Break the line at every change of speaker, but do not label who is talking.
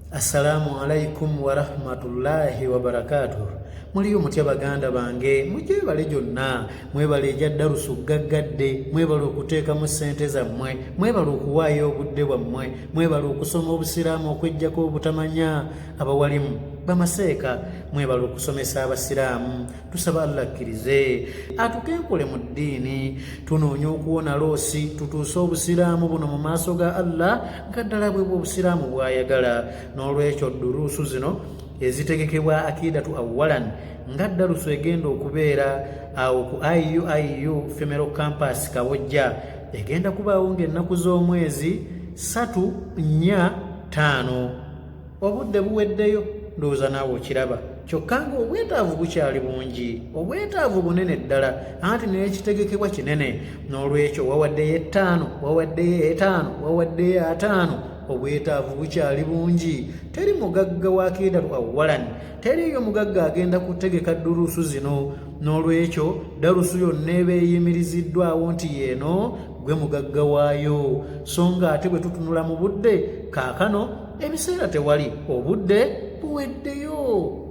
Assalamu alaikum warahmatullahi wabarakatuh. Muliyo mutya baganda bange? Mugyebale gyonna, mwebale egya darusu gaggadde, mwebale okuteekamu ssente zammwe, mwebale okuwaayo obudde bwammwe, mwebale okusoma obusiraamu okwejjako obutamanya. Abawalimu bamaseeka, mwebale okusomesa abasiraamu. Tusaba Allah akkirize atukenkule mu ddiini. Tunoonya okuwona loosi, tutuuse obusiraamu buno mu maaso ga Allah nga ddala bwe bwobusiraamu bw'ayagala. N'olwekyo duruusu zino ezitegekebwa Akidatu Awalan, nga darusu egenda okubeera awo ku IUIU Female Campus Kabojja, egenda kubaawo ng'ennaku z'omwezi 3, 4, 5. Obudde buweddeyo, ndowooza naawe okiraba, kyokka ng'obwetaavu bukyali bungi, obwetaavu bunene ddala, anti n'ekitegekebwa kinene. N'olwekyo wawaddeyo 5, wawaddeyo 5, wawaddeyo 50, obwetaavu bukyali bungi. Teri mugagga wa Akidatu Awalan, teriiyo mugagga agenda kutegeka duruusu zino. N'olwekyo darusu yonna eba eyimiriziddwawo nti yeeno gwe mugagga waayo, so nga ate bwe tutunula mu budde kaakano ebiseera tewali, obudde buweddeyo.